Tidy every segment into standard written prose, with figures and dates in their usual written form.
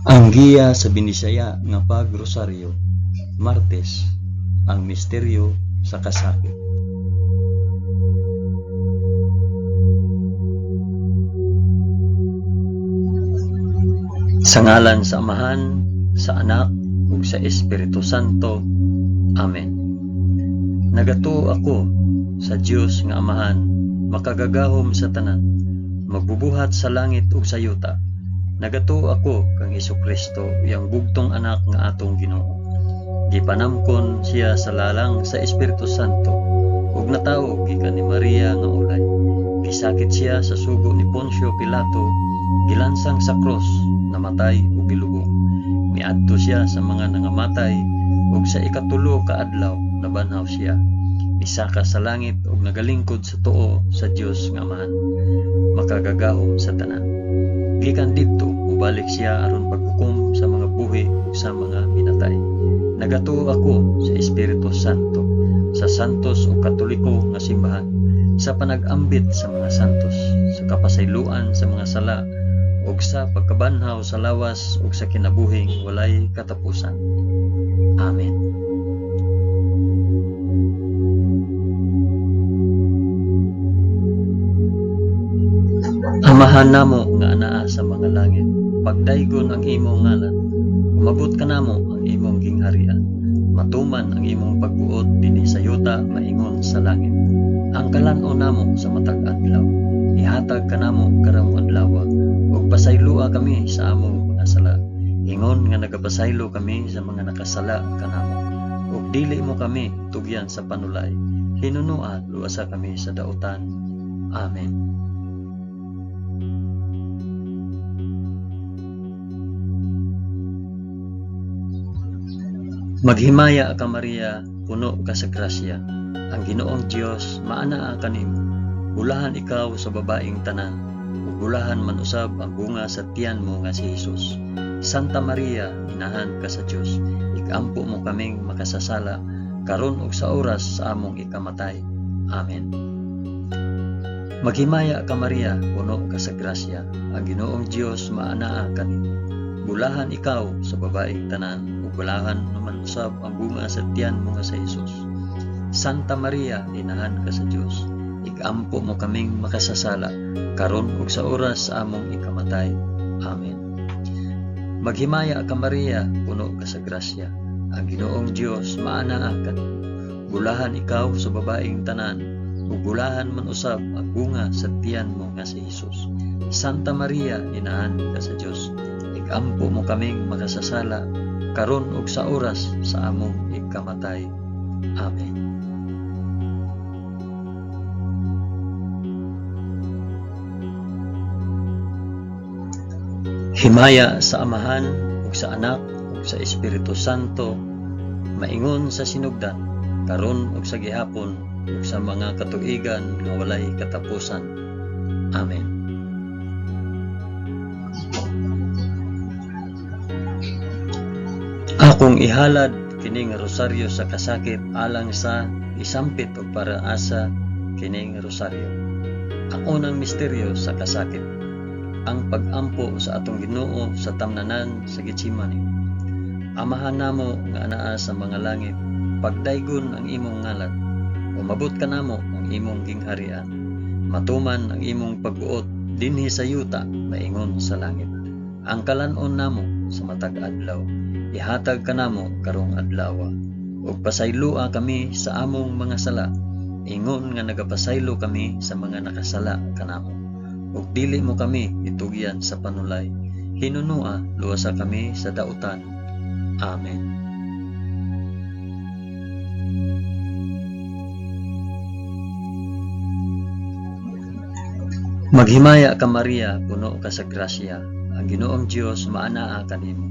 Ang giya sa Binisaya nga pagrosaryo, Martes, ang misteryo sa kasakit. Sa ngalan sa Amahan, sa Anak, ug sa Espiritu Santo. Amen. Nagatuo ako sa Dios nga Amahan, makagagahom sa tanan, magbubuhat sa langit ug sa yuta. Nagatuo ako kang Hesukristo, iyang bugtong anak nga atong Ginoo. Gipanamkon siya sa lalang sa Espiritu Santo, ug natawo gikan ni Maria nga ulay. Gisakit siya sa sugo ni Poncio Pilato, gilansang sa krus, namatay ug gilubong. Miadto siya sa mga nangamatay, ug sa ikatulo ka adlaw nabanhaw siya. Misaka sa langit ug nagalingkod sa tuo sa Dios nga Amahan, makagagahom sa tanan. Gikan didto mobalik siya aron paghukom sa mga buhi ug sa mga minatay. Nagatuo ako sa Espiritu Santo, sa santos ug katoliko nga simbahan, sa panag-ambit sa mga santos, sa kapasayloan sa mga sala, ug sa pagkabanhaw sa lawas ug sa kinabuhing walay katapusan. Amen. Amahan namo nga anaa sa mga langit, pagdaygon ang imong ngalan, umabot kanamo ang imong gingharian, matuman ang imong pagbuot dinhi sa yuta maingon sa langit. Ang kalan-on namo sa matag adlaw, ihatag kanamo karong adlaw, ug pasayloa kami sa among mga sala, ingon nga nagapasaylo kami sa mga nakasala kanamo. Ug dili mo kami tugyan sa panulay, hinunua luwasa kami sa dautan. Amen. Maghimaya ka Maria, puno ka sa grasya. Ang Ginoong Dios maanaa kanimo. Bulahan ikaw sa babaeng tanan, ug bulahan man usab ang bunga sa tiyan mo nga si Hesus. Santa Maria, inahan ka sa Dios, ikampo mo kaming makasasala karon ug sa oras sa among ikamatay. Amen. Maghimaya ka Maria, puno ka sa grasya. Ang Ginoong Dios maanaa kanimo. Bulahan ikaw sa babaeng tanan, ug bulahan naman usab ang bunga sa tiyan mo nga sa Hesus. Santa Maria, inahan ka sa Dios, ikampo mo kaming makasasala, karon ug sa oras sa among ikamatay. Amen. Maghimaya ka Maria, puno ka sa grasya. Ang Ginoong Dios maanaa kanimo. Bulahan ikaw sa babaeng tanan, ug bulahan man usab ang bunga sa tiyan mo nga si Hesus. Santa Maria, inahan ka sa Dios, ikampo mo kaming makasasala, karon ug sa oras sa among ikamatay. Amen. Himaya sa Amahan ug sa Anak ug sa Espiritu Santo, maingon sa sinugdan, karon ug sa gihapon ug sa mga katuigan nga walay katapusan. Amen. Akong ihalad kini nga rosaryo sa kasakit alang sa isampit og para asa kini nga rosaryo. Ang unang misteryo sa kasakit, ang pag-ampo sa atong Ginoo sa tamnanan sa Getsemani. Amahan namo nga anaa sa mga langit, pagdaygon ang imong ngalan, umabot kanamo ang imong gingharian, matuman ang imong pagbuot dinhi sa yuta maingon sa langit. Ang kalan-on namo sa matag adlaw, ihatag kanamo karong adlaw, ug pasayloa kami sa among mga sala, ingon nga nagapasaylo kami sa mga nakasala kanamo. Ug dili mo kami itugyan sa panulay, hinunua luwasa kami sa dautan. Amen. Maghimaya ka Maria, puno ka sa grasya. Ang Ginoong Dios maanaa kanimo.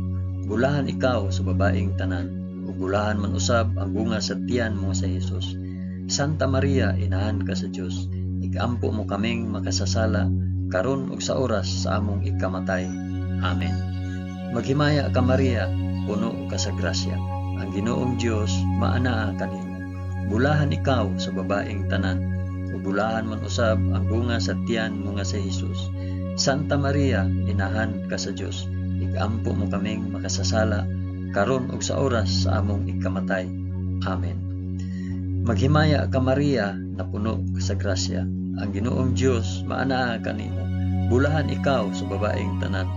Bulahan ikaw sa babaeng tanan, ug bulahan man usab ang bunga sa tiyan mo sa Hesus. Santa Maria, inahan ka sa Dios, ikampo mo kaming makasasala, karon ug sa oras sa among ikamatay. Amen. Maghimaya ka Maria, puno ka sa grasya. Ang Ginoong Dios maanaa kanimo. Bulahan ikaw sa babaeng tanan, ug bulahan man usab ang bunga sa tiyan mo nga si Hesus. Santa Maria, inahan ka sa Dios, Igampo mo kaming makasasala, karon ug sa oras sa among ikamatay. Amen. Maghimaya ka Maria, napuno ka sa grasya. Ang Ginoong Dios maanaa kanimo. Bulahan ikaw sa babaeng tanan.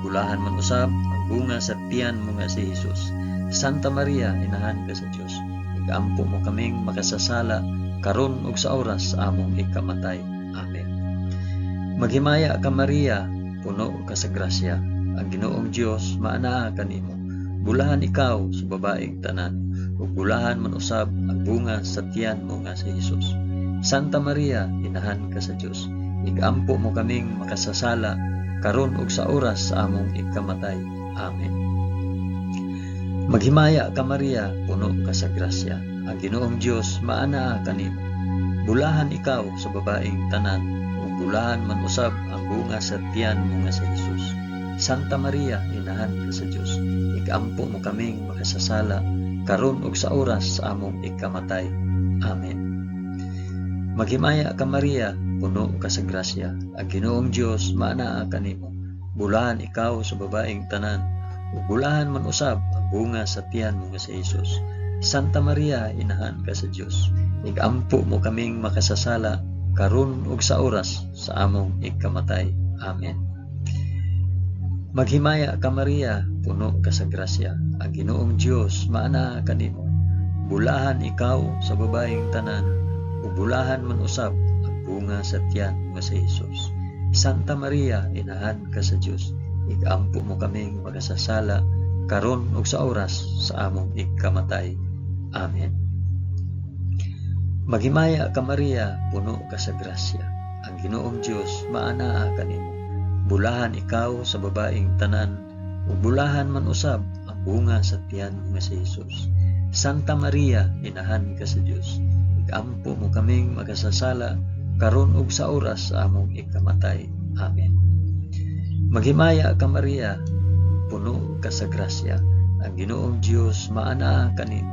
Bulahan man usab ang bunga sa tiyan mo nga si Hesus. Santa Maria, inahan ka sa Dios. Igampo mo kaming makasasala karon ug sa oras sa among ikamatay. Amen. Maghimaya ka Maria, puno ka sa grasya. Ang Ginoong Dios maanaa kanimo. Bulahan ikaw sa babaeng tanan, ug bulahan man usab ang bunga sa tiyan mo nga si Hesus. Santa Maria, inahan ka sa Dios. Igampo mo kaming makasasala karon ug sa oras sa among ikamatay. Amen. Maghimaya ka Maria, puno ka sa grasya. Ang Ginoong Dios maanaa kanimo. Bulahan ikaw sa babaeng tanan, ug bulahan man usab ang bunga sa tiyan mo nga si Hesus. Santa Maria, inahan ka sa Dios. Igampo mo kaming makasasala karon ug sa oras sa among ikamatay. Amen. Maghimaya ka Maria, puno ka sa grasya. Ang Ginoong Dios maanaa kanimo. Bulahan ikaw sa babaeng tanan, ug bulahan man usab ang bunga sa tiyan mo nga si Hesus. Santa Maria, inahan ka sa Dios. Igampo mo kaming makasasala karon ug sa oras sa among ikamatay. Amen. Maghimaya ka Maria, puno ka sa grasya. Ang Ginoong Dios maanaa kanimo. Bulahan ikaw sa babaeng tanan, ug bulahan man usab ang bunga sa tiyan mo si Hesus. Santa Maria, inahan ka sa Dios. Igampo mo kaming makasasala karon ug sa oras sa among ikamatay. Amen. Maghimaya ka Maria, puno ka sa grasya. Ang Ginoong Dios maanaa kanimo. Bulahan ikaw sa babaeng tanan, ug bulahan man usab ang bunga sa tiyan mo nga si Hesus. Santa Maria, inahan ka sa Dios. Igampo mo kaming makasasala karon ug sa oras sa among ikamatay. Amen. Maghimaya ka Maria, puno ka sa grasya. Ang Ginoong Dios maanaa kanimo.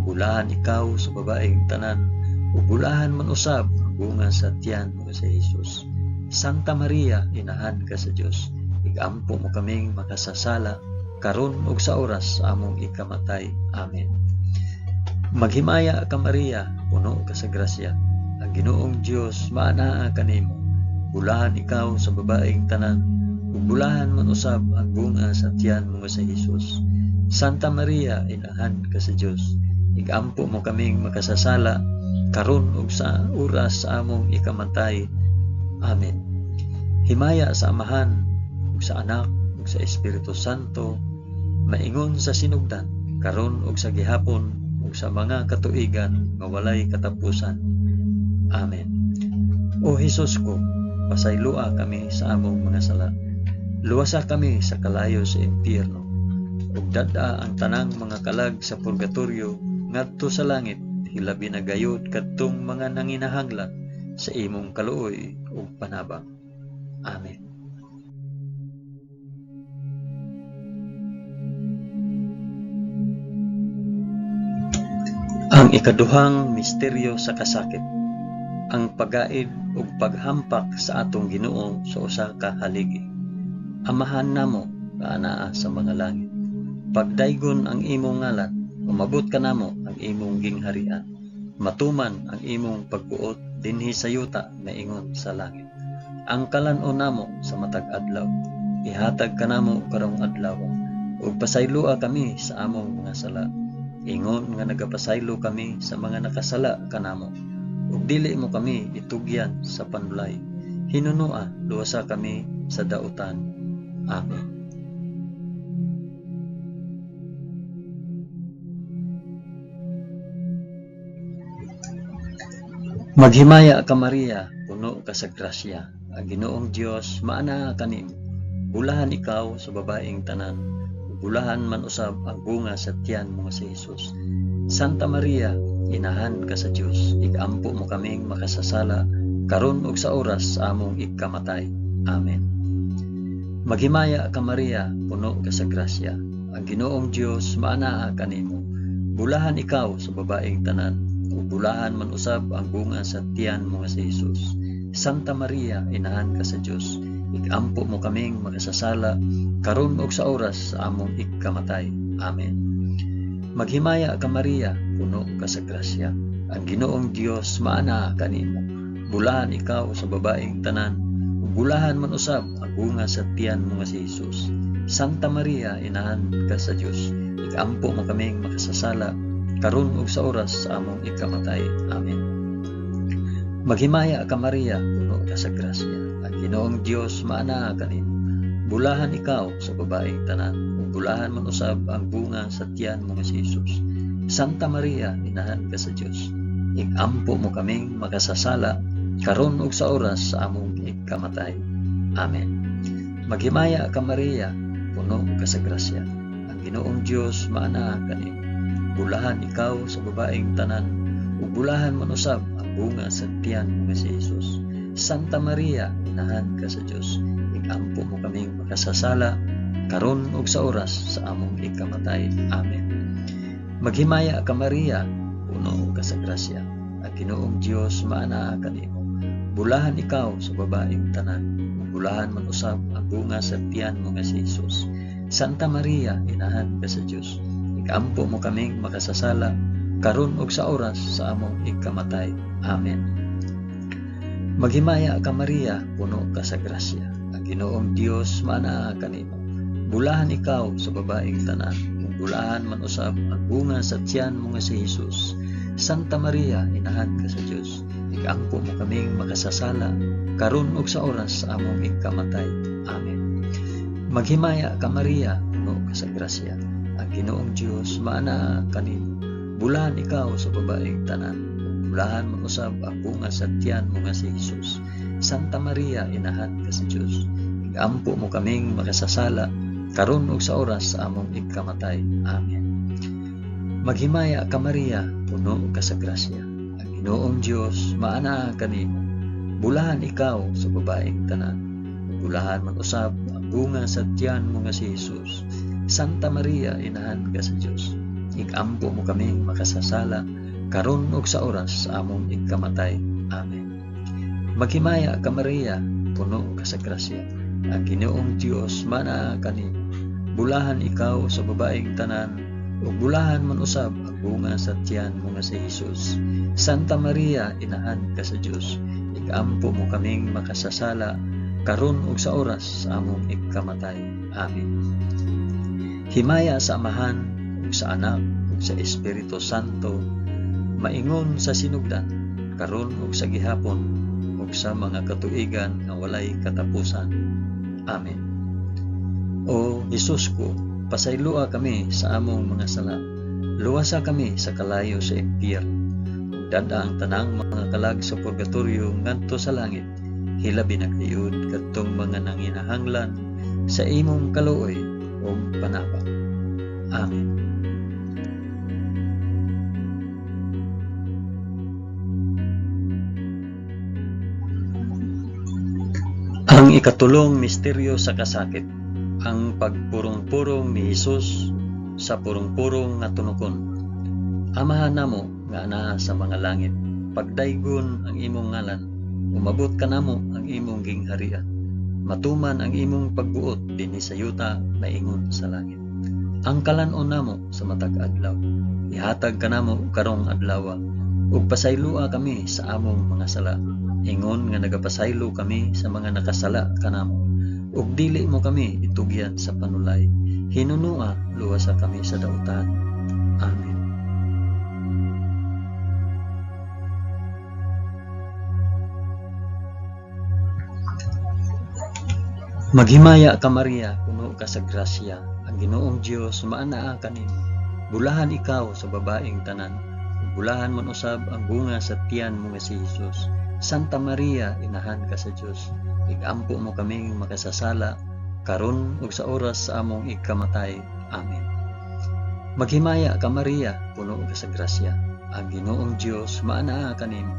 Bulahan ikaw sa babaeng tanan, ug bulahan man usab ang bunga sa tiyan mo nga si Hesus. Santa Maria, inahan ka sa Dios. Igampo mo kaming makasasala karon ug sa oras sa among ikamatay. Amen. Maghimaya ka Maria, puno ka sa grasya. Ang Ginoong Dios maanaa kanimo. Bulahan ikaw sa babaeng tanan, ug bulahan man usab ang bunga sa tiyan mo nga si Hesus. Santa Maria, inahan ka sa Dios. Igampo mo kaming makasasala karon ug sa oras sa among ikamatay. Amen. Himaya sa Amahan ug sa Anak ug sa Espiritu Santo, maingon sa sinugdan, karon ug sa gihapon ug sa mga katuigan nga walay katapusan. Amen. O Hesus ko, pasayloa kami sa among mga sala. Luwasa kami sa kalayo sa impyerno. Ug dad-a ang tanang mga kalag sa purgatorio ngadto sa langit, hilabi na gayud kadtong mga nanginahanglan sa imong kaluoy ug panabang. Amen. Ang ikaduhang misteryo sa kasakit, ang pagaid ug paghampak sa atong Ginoo sa usa ka haligi. Amahan namo nga anaa sa mga langit. Pagdaygon ang imong ngalan, umabot kanamo ang imong gingharian. Matuman ang imong pagbuot dinhi sa yuta maingon sa langit. Ang kalan-on namo sa matag adlaw, ihatag kanamo karong adlaw, ug pasayloa kami sa among mga sala, ingon nga nagapasaylo kami sa mga nakasala kanamo. Ug dili mo kami itugyan sa panulay, hinunoa luwasa kami sa dautan. Amen. Maghimaya ka Maria, puno ka sa grasya. Ang Ginoong Dios maanaa kanimo. Bulahan ikaw sa babaeng tanan, bulahan man usab ang bunga sa tiyan mo nga si Hesus. Santa Maria, inahan ka sa Dios, igampo mo kaming makasasala karon ug sa oras sa among ikamatay. Amen. Maghimaya ka Maria, puno ka sa grasya. Ang Ginoong Dios maanaa kanimo. Bulahan ikaw sa babaeng tanan, ug bulahan man usab ang bunga sa tiyan mo nga si Hesus. Santa Maria, inahan ka sa Dios, Ikampo mo kaming makasasala, karon ug sa oras sa among ikamatay. Amen. Maghimaya ka Maria, puno ka sa grasya. Ang Ginoong Dios maana kanimo. Bulahan ikaw sa babaeng tanan, ug bulahan man usab ang bunga sa tiyan mo nga si Jesus. Santa Maria, inahan ka sa Dios, ikampo mo kaming makasasala, karon ug sa oras sa among ikamatay. Amen. Maghimaya ka Maria, puno ka sa grasya. Ang Ginoong Dios maana kanimo. Bulahan ikaw sa babaeng tanan, ug bulahan man usab ang bunga sa tiyan mo nga si Jesus. Santa Maria, inahan ka sa Dios, ikampo mo kaming makasasala, karon ug sa oras sa among ikamatay. Amen. Maghimaya ka Maria, puno ka sa grasya. Ang Ginoong Dios maana kanimo. Bulahan ikaw sa babaeng tanan, ug bulahan man usab ang bunga sa tiyan mo nga si Jesus. Santa Maria, inahan ka sa Dios, ikampo mo kaming makasasala, karon ug sa oras sa among ikamatay. Amen. Maghimaya ka Maria, puno ka sa grasya. Ang Ginoong Dios maana kanimo. Bulahan ikaw sa babaeng tanan, ug bulahan man usab ang bunga sa tiyan mo nga si Jesus. Santa Maria, inahan ka sa Dios, ikampo mo kaming makasasala, karon ug sa oras sa among ikamatay. Amen. Maghimaya ka Maria, puno ka sa grasya. Ang Ginoong Dios maanaa kanimo. Bulahan ikaw sa babaeng tanan, ug bulahan man usab ang bunga sa tiyan mo nga si Jesus. Santa Maria, inahan ka sa Dios, ikampo mo kaming makasasala, karon ug sa oras sa among ikamatay. Amen. Maghimaya ka Maria, puno ka sa grasya. Ang Ginoong Dios maanaa kanimo. Bulahan ikaw sa babaeng tanan, ug bulahan man usab ang bunga sa tiyan mo nga si Jesus. Santa Maria, inahan ka sa Dios, ikampo mo kaming makasasala, karon ug sa oras sa among ikamatay. Amen. Maghimaya ka Maria, puno ka sa grasya. Ang Ginoong Dios maanaa kanimo. Bulahan ikaw sa babaeng tanan, ug bulahan man usab ang bunga sa tiyan mo nga si Jesus. Santa Maria, inahan ka sa Dios, ikampo mo kaming makasasala, karon ug sa oras sa among ikamatay. Amen. Maghimaya ka Maria, puno ka sa grasya. Ang Ginoong Dios maanaa kanimo. Bulahan ikaw sa babaeng tanan, ug bulahan man usab ang bunga sa tiyan mo nga si Jesus. Santa Maria, inahan ka sa Dios, ikampo mo kaming makasasala, karon ug sa oras sa among ikamatay. Amen. Himaya sa Amahan, ug sa Anak, ug sa Espiritu Santo, maingon sa sinugdan, karon ug sa gihapon, ug sa mga katuigan nga walay katapusan. Amen. O Jesus ko, pasayloa kami sa among mga sala. Luwasa kami sa kalayo sa impyerno. Ug dad-a ang tanang mga kalag sa purgatorio ngadto sa langit. Hilabi na gayud kadtong mga nanginahanglan sa imong kaluoy ug panabang. Amen. Ang ikatulong misteryo sa kasakit, ang pagpurong-purong ni Hesus sa purong-purong nga tunokon. Amahan namo nga anaa sa mga langit, pagdaygon ang imong ngalan, umabot kanamo ang imong gingharian. Matuman ang imong pagbuot dinhi sa yuta maingon sa langit. Ang kalan-on namo sa matag adlaw, ihatag kanamo karong adlaw, ug pasayloa kami sa among mga sala, ingon nga nagapasaylo kami sa mga nakasala kanamo. Ug dili mo kami itugyan sa panulay, hinunua luwasa kami sa dautan. Amen. Maghimaya ka Maria, puno ka sa grasya, ang Ginoong Dios maanaa kanimo. Bulahan ikaw sa babaeng tanan, ug bulahan man usab ang bunga sa tiyan mo nga si Jesus. Santa Maria, inahan ka sa Dios, igampo mo kaming makasasala, karon ug sa oras sa among ikamatay. Amen. Maghimaya ka Maria, puno ka sa grasya, ang Ginoong Dios maanaa kanimo.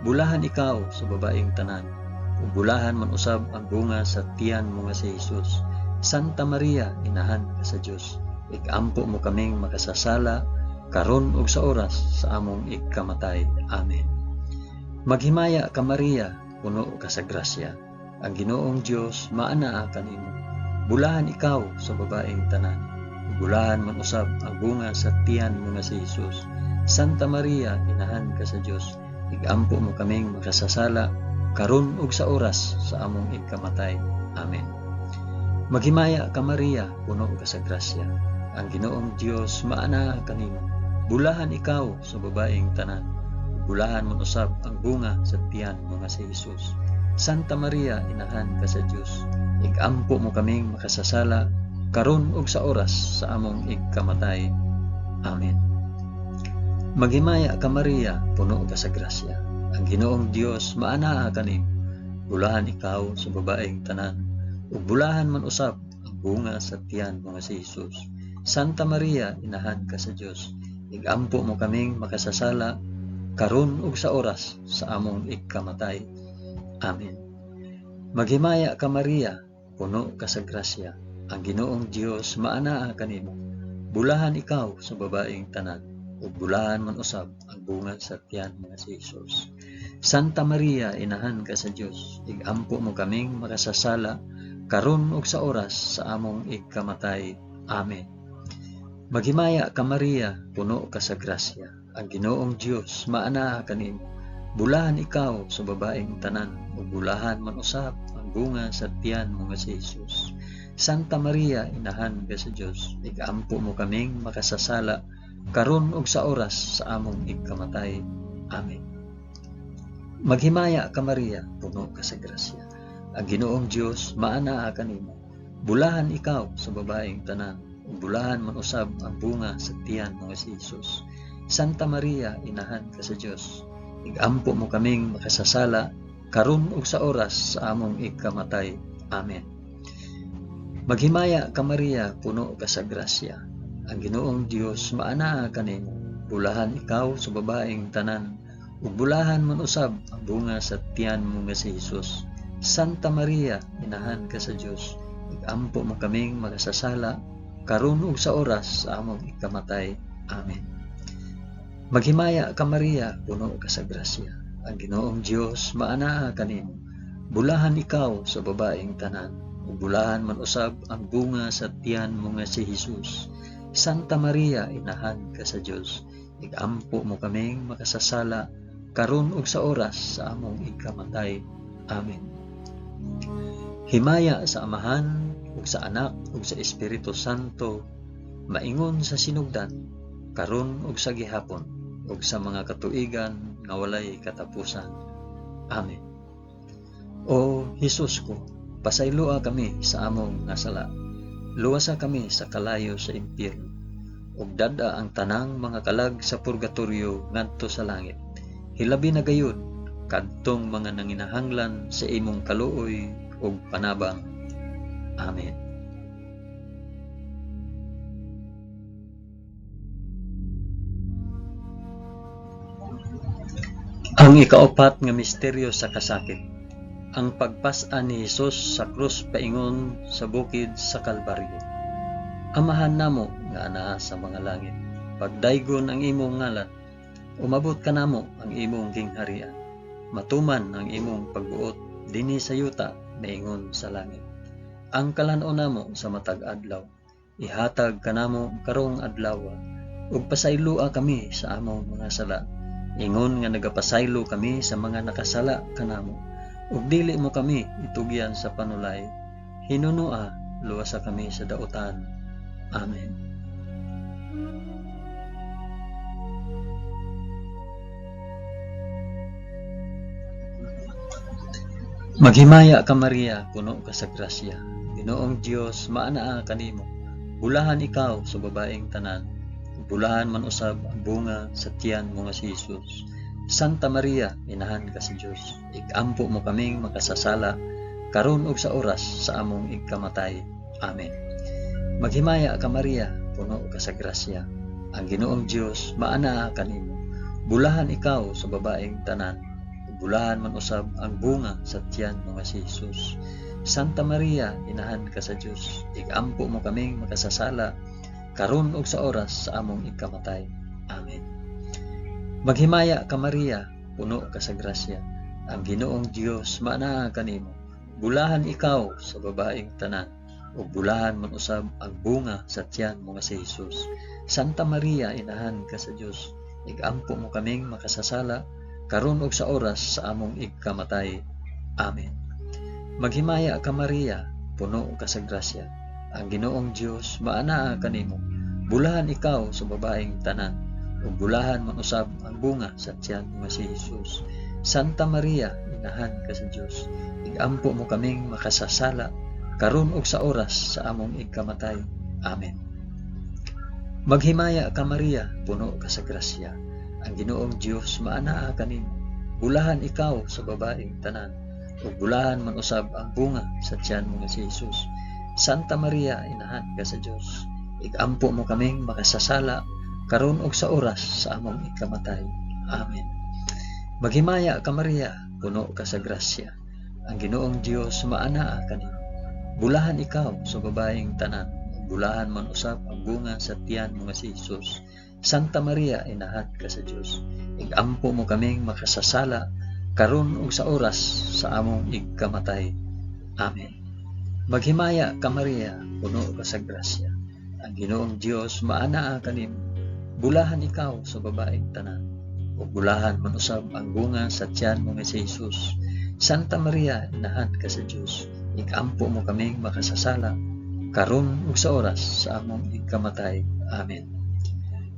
Bulahan ikaw sa babaeng tanan, ug bulahan man usab ang bunga sa tiyan mo nga si Jesus. Santa Maria, inahan ka sa Dios, ikampo mo kaming makasasala, karon ug sa oras sa among ikamatay. Amen. Maghimaya ka Maria, puno ka sa grasya, Ang Ginoong Dios maanaa kanimo. Bulahan ikaw sa babaeng tanan. Bulahan man usab ang bunga sa tiyan mo nga si Hesus. Santa Maria, inahan ka sa Dios, igampo mo kaming makasasala karon ug sa oras sa among igkamatay. Amen. Maghimaya ka Maria, puno ka sa grasya. Ang Ginoong Dios maanaa kanimo. Bulahan ikaw sa babaeng tanan. Bulahan man usab ang bunga sa tiyan mo nga si Hesus. Santa Maria, inahan ka sa Dios, igampo mo kaming makasasala karon ug sa oras sa among igkamatay. Amen. Maghimaya ka Maria, puno ka sa grasya. Ang Ginoong Dios maanaa kanimo. Bulahan ikaw sa babaeng tanan, ug bulahan man usab ang bunga sa tiyan mo nga si Hesus. Santa Maria, inahan ka sa Dios, igampo mo kaming makasasala karon ug sa oras sa among igkamatay. Amen. Maghimaya ka Maria, puno ka sa grasya. Ang Ginoong Dios maanaa kanimo. Bulahan ikaw sa babaeng tanan, ug bulahan man usab ang bunga sa tiyan mo nga si Hesus. Santa Maria, inahan ka sa Dios, igampo mo kaming makasasala karon ug sa oras sa among igkamatay. Amen. Maghimaya ka Maria, puno ka sa grasya. Ang Ginoong Dios maanaa kanimo. Bulahan ikaw sa babaeng tanan, ug bulahan man usab ang bunga sa tiyan mo nga si Hesus. Santa Maria, inahan ka sa Dios, igampo mo kaming makasasala karon ug sa oras sa among igkamatay. Amen. Maghimaya ka Maria, puno ka sa grasya. Ang Ginoong Dios maanaa kanimo. Bulahan ikaw sa babaeng tanan, ug bulahan man usab ang bunga sa tiyan mo nga si Hesus. Santa Maria, inahan ka sa Dios, igampo mo kaming makasasala karon ug sa oras sa among igkamatay. Amen. Maghimaya ka Maria, puno ka sa grasya. Ang Ginoong Dios maanaa kanimo. Bulahan ikaw sa babaeng tanan, ug bulahan man usab ang bunga sa tiyan mo nga si Hesus. Santa Maria, inahan ka sa Dios, igampo mo kaming makasasala karon ug sa oras sa among ikamatay. Amen. Maghimaya ka Maria, puno ka sa grasya. Ang Ginoong Dios maanaa kanimo. Bulahan ikaw sa babaeng tanan, ug bulahan man usab ang bunga sa tiyan mo nga si Hesus. Santa Maria, inahan ka sa Dios, igampo mo kaming makasasala karon ug sa oras sa among ikamatay. Amen. Himaya sa Amahan ug sa Anak ug sa Espiritu Santo, maingon sa sinugdan, karon ug sa gihapon, ug sa mga katuigan nga walay katapusan. Amen. O Hesus ko, pasayloa kami sa among nga sala. Luwasa kami sa kalayo sa impyerno, ug dad-a ang tanang mga kalag sa purgatorio ngadto sa langit. Hilabi na gayud kadtong mga nanginahanglan sa imong kaluoy ug panabang. Amen. Ang ikaapat nga misteryo sa kasakit, ang pagpas-an ni Hesus sa krus paingon sa bukid sa Kalbaryo. Amahan namo nga anaa sa mga langit, pagdaygon ang imong ngalan, umabot kanamo ang imong gingharian, matuman ang imong pagbuot dinhi sa yuta maingon sa langit. Ang kalan-on namo sa matag adlaw, ihatag kanamo karong adlaw, ug pasayloa kami sa among mga sala, ingon nga nagapasaylo kami sa mga nakasala kanamo, ug dili mo kami itugyan sa panulay, hinunoa luwasa kami sa dautan. Amen. Maghimaya ka Maria, puno ka sa grasya. Ginoong Dios, maanaa kanimo. Bulahan ikaw sa babaeng tanan, bulahan man usab ang bunga sa tiyan mo nga si Hesus. Santa Maria, inahan ka sa Dios, igampo mo kaming makasasala karon ug sa oras sa among igkamatay. Amen. Maghimaya ka Maria, puno ka sa grasya. Ang Ginoong Dios, maanaa kanimo. Bulahan ikaw sa babaeng tanan, bulahan man usab ang bunga sa tiyan mo nga si Hesus. Santa Maria, inahan ka sa Dios, igampo mo kaming makasasala karon ug sa oras sa among ikamatay. Amen. Maghimaya ka Maria, puno ka sa grasya. Ang Ginoong Dios maanaa kanimo. Bulahan ikaw sa babaeng tanan, ug bulahan man usab ang bunga sa tiyan mo nga si Hesus. Santa Maria, inahan ka sa Dios, igampo mo kaming makasasala karon ug sa oras sa among igkamatay. Amen. Maghimaya ka Maria, puno ka sa grasya. Ang Ginoong Dios maanaa kanimo. Bulahan ikaw sa babaeng tanan, ug bulahan man usab ang bunga sa tiyan mo nga si Hesus. Santa Maria, inahan ka sa Dios, igampo mo kaming makasasala karon ug sa oras sa among igkamatay. Amen. Maghimaya ka Maria, puno ka sa grasya. Ang Ginoong Dios maanaa kanimo. Bulahan ikaw sa babaeng tanan, ug bulahan man usab ang bunga sa tiyan mo nga si Hesus. Santa Maria, inahan ka sa Dios, igampo mo kaming makasasala karon ug sa oras sa among ikamatay. Amen. Maghimaya ka Maria, puno ka sa grasya. Ang Ginoong Dios maanaa kanimo. Bulahan ikaw sa babaeng tanan, ug bulahan man usab ang bunga sa tiyan mo nga si Hesus. Santa Maria, inahan ka sa Dios, igampo mo kaming makasasala karon ug sa oras sa among igkamatay. Amen. Maghimaya ka Maria, puno ka sa grasya. Ang Ginoong Dios maanaa kanimo. Bulahan ikaw sa babaeng tanan, ug bulahan man usab ang bunga sa tiyan mo nga si Hesus. Santa Maria, inahan ka sa Dios, igampo mo kaming makasasala karon ug sa oras sa among igkamatay. Amen.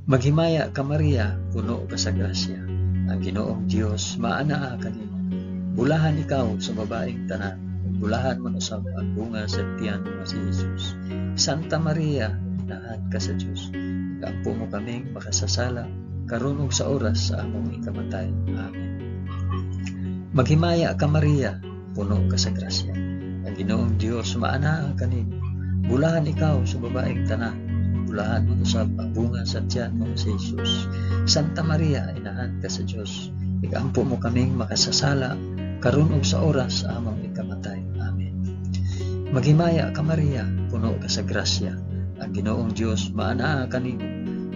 Maghimaya ka Maria, puno ka sa grasya. Ang Ginoong Dios maanaa kanimo. Bulahan ikaw sa babaeng tanan, ug bulahan man usab ang bunga sa tiyan mo nga si Hesus. Santa Maria, inahan ka sa Dios, igampo mo kaming makasasala karon ug sa oras sa among ikamatay. Amen. Maghimaya ka Maria, puno ka sa grasya. Ang Ginoong Dios maanaa kanimo. Bulahan ikaw sa babaeng tanan, bulahan man usab ang bunga sa tiyan mo nga si Hesus. Santa Maria, inahan ka sa Dios, igampo mo kaming makasasala karon ug sa oras sa among ikamatay. Amen. Maghimaya ka Maria, puno ka sa grasya. Ang Ginoong Dios maanaa kanimo.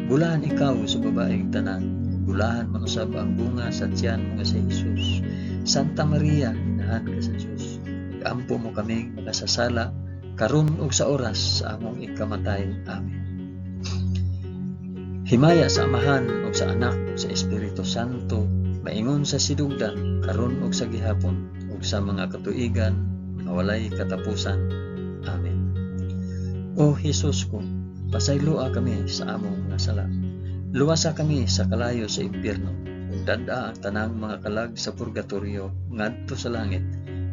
Bulahan ikaw sa babaeng tanan, bulahan man usab ang bunga sa tiyan mo nga si Hesus. Santa Maria, inahan ka sa Dios, igampo mo kaming makasasala karon ug sa oras sa among ikamatay. Amen. Himaya sa Amahan ug sa Anak ug sa Espiritu Santo, maingon sa sidugdan karon ug sa gihapon ug sa mga katuigan nga walay katapusan. Amen. O Hesus ko, pasayloa kami sa among mga sala. Luwasa kami sa kalayo sa impyerno ug dad-a ang tanang mga kalag sa purgatorio ngadto sa langit.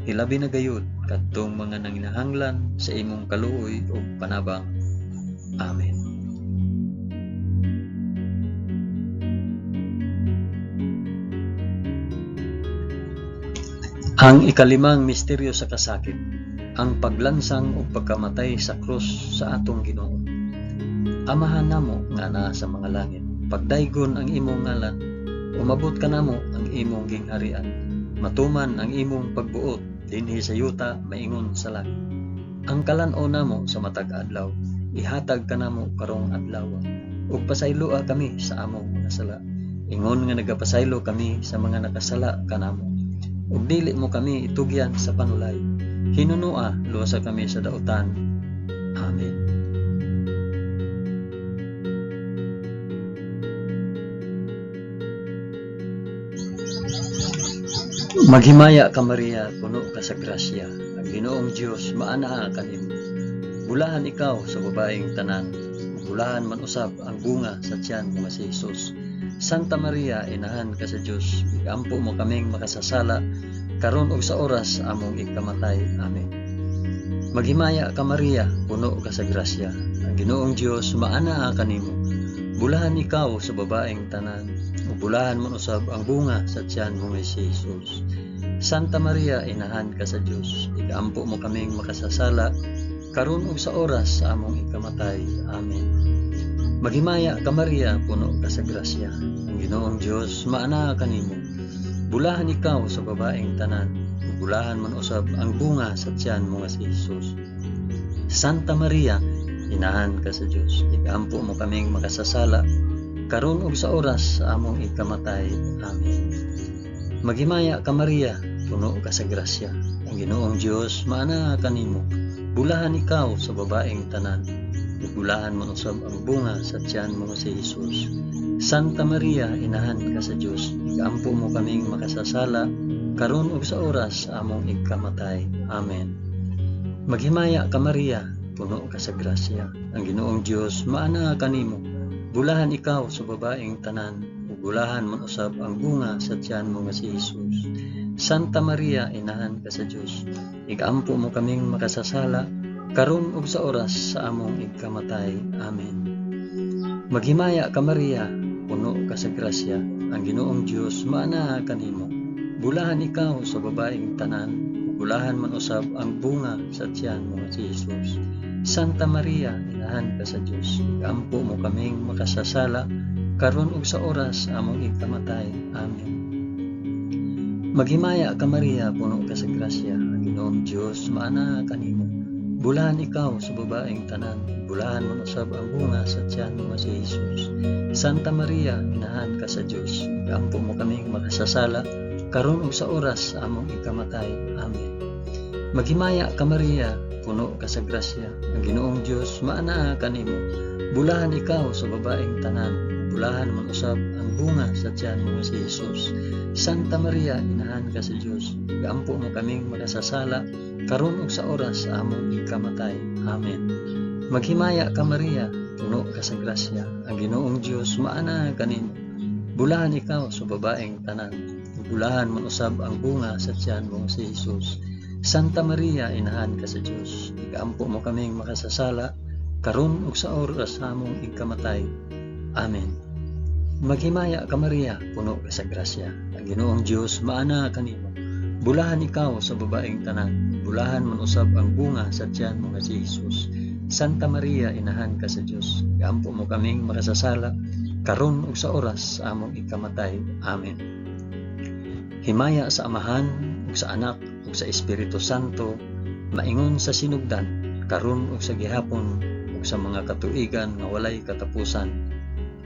Hilabi na gayud kadtong mga nanginahanglan sa imong kaluoy ug panabang. Amen. Ang ikalimang misteryo sa kasakit, ang paglansang ug pagkamatay sa krus sa atong Ginoo. Amahan namo nga naa sa mga langit, pagdaygon ang imong ngalan, umabot kanamo ang imong gingharian, matuman ang imong pagbuot dinhi sa yuta maingon sa langit. Ang kalan-on namo sa matag adlaw, ihatag kanamo karong adlaw, ug pasayloa kami sa among mga sala, ingon nga nagapasaylo kami sa mga nakasala kanamo. Ug dili mo kami itugyan sa panulay, hinunua luwasa kami sa dautan. Amen. Maghimaya ka Maria, puno ka sa grasya. Ang Ginoong Dios maanaa kanimo. Bulahan ikaw sa babaeng tanan, bulahan man usab ang bunga sa tiyan mo nga si Hesus. Santa Maria, inahan ka sa Dios, igampo mo kaming makasasala karon ug sa oras sa among ikamatay. Amen. Maghimaya ka Maria, puno ka sa grasya. Ang Ginoong Dios maanaa kanimo. Bulahan ikaw sa babaeng tanan, ug bulahan man usab ang bunga sa tiyan mo nga si Hesus. Santa Maria, inahan ka sa Dios, igampo mo kaming makasasala karon ug sa oras sa among ikamatay. Amen. Maghimaya ka Maria, puno ka sa grasya. Ang Ginoong Dios maanaa kanimo. Bulahan ikaw sa babaeng tanan, ug bulahan man usab ang bunga sa tiyan mo nga si Hesus. Santa Maria, inahan ka sa Dios, igampo mo kaming makasasala karon ug sa oras sa among ikamatay. Amen. Maghimaya ka Maria, puno ka sa grasya. Ang Ginoong Dios maanaa kanimo. Bulahan ikaw sa babaeng tanan, ug bulahan man usab ang bunga sa tiyan mo nga si Hesus. Santa Maria, inahan ka sa Dios, ikampo mo kaming makasasala karon ug sa oras sa among igkamatay. Amen. Maghimaya ka Maria, puno ka sa grasya. Ang Ginoong Dios maanaa kanimo. Bulahan ikaw sa babaeng tanan, ug bulahan man usab ang bunga sa tiyan mo nga si Hesus. Santa Maria, inahan ka sa Dios, ikampo mo kaming makasasala karon ug sa oras sa among igkamatay. Amen. Maghimaya ka Maria, puno ka sa grasya. Ang Ginoong Dios maanaa kanimo. Bulahan ikaw sa babaeng tanan, ug bulahan man usab ang bunga sa tiyan mo nga si Hesus. Santa Maria, inahan ka sa Dios, ikampo mo kaming makasasala karon ug sa oras sa among igkamatay. Amen. Maghimaya ka Maria, puno ka sa grasya. Ang Ginoong Dios maanaa kanimo. Bulahan ikaw sa babaeng tanan, bulahan man usab ang bunga sa tiyan mo nga si Hesus. Santa Maria, inahan ka sa Dios, ikampo mo kaming makasasala karon ug sa oras sa among ikamatay. Amen. Maghimaya ka Maria, puno ka sa grasya. Ang Ginoong Dios maanaa kanimo. Bulahan ikaw sa babaeng tanan, bulahan man usab ang bunga sa tiyan mo nga si Hesus. Santa Maria, inahan ka sa Dios, ikampo mo kaming makasasala karon ug sa oras sa among ikamatay. Amen. Maghimaya ka Maria, puno ka sa grasya. Ang Ginoong Dios maanaa kanimo. Bulahan ikaw sa babaeng tanan, bulahan man usab ang bunga sa tiyan mo nga si Hesus. Santa Maria, inahan ka sa Dios, ikampo mo kaming makasasala karon ug sa oras sa among ikamatay. Amen. Maghimaya ka Maria, puno ka sa grasya. Ang Ginoong Dios maanaa kanimo. Bulahan ikaw sa babaeng tanan, bulahan man usab ang bunga sa tiyan mo nga si Hesus. Santa Maria, inahan ka sa Dios, iampo mo kaming makasasala karon ug sa oras sa among ikamatay. Amen. Himaya sa Amahan ug sa Anak ug sa Espiritu Santo, maingon sa sinugdan, karon ug sa gihapon ug sa mga katuigan nga walay katapusan.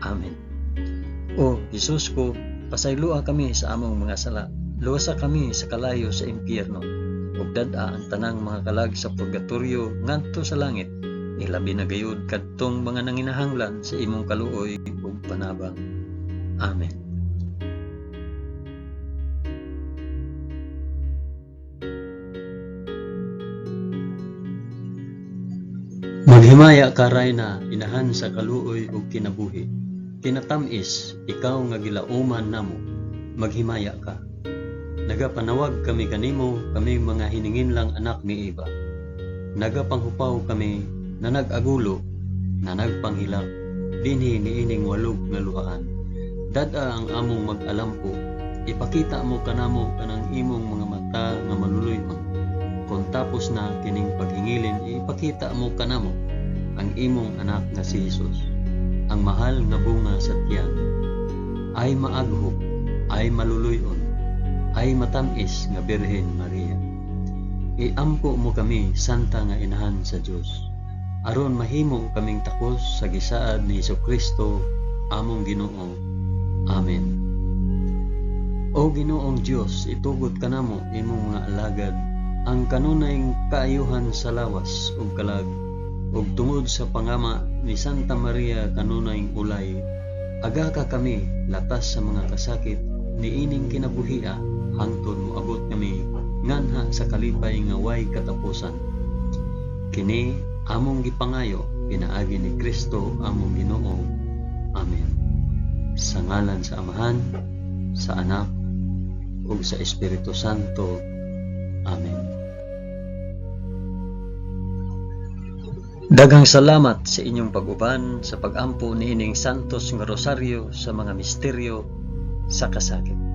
Amen. O Hesus ko, pasayloa kami sa among mga sala. Luwasa kami sa kalayo sa impyerno, ug dad-a ang tanang mga kalag sa purgatorio ngadto sa langit. Ilabi na gayud kadtong mga nanginahanglan sa imong kaluoy ug panabang. Amen. Maghimaya ka Rayna, inahan sa kaluoy ug kinabuhi. Kinatam-is, ikaw nga gilauman namo, maghimaya ka. Nagapanawag kami kanimo, kami mga hininginlang anak ni Eva. Nagapanghupaw kami na nag-agulo, na nagpanghilak, dinhi niining walog nga luhaan. Dad-a ang among mag-alampo, ipakita mo kanamo kanang imong mga mata nga maluluy-on. Kon tapos na kining paghingilin, ipakita mo kanamo ang imong anak nga si Hesus, ang mahal nga bunga sa tiyan. Ay maaghop, ay maluluy-on, ay matam-is nga Birhen Maria. Iampo mo kami, Santa nga Inahan sa Dios, aron mahimo kaming takos sa gisaad ni Hesukristo among Ginoo. Amen. O Ginoong Dios, itugot kanamo imong mga alagad ang kanunay kaayuhan sa lawas ug kalag, ug tungod sa pangama ni Santa Maria kanunay ulay, agaka kami latas sa mga kasakit niining kinabuhia hangtod moabot kami nganha sa kalipay nga way katapusan. Kini among gipangayo pinaagi ni Kristo among Ginoo. Amen. Sa ngalan sa Amahan, sa Anak, ug sa Espiritu Santo. Amen. Daghang salamat sa inyong pag-uban sa pag-ampo niining Santos nga Rosaryo sa mga misteryo sa kasakit.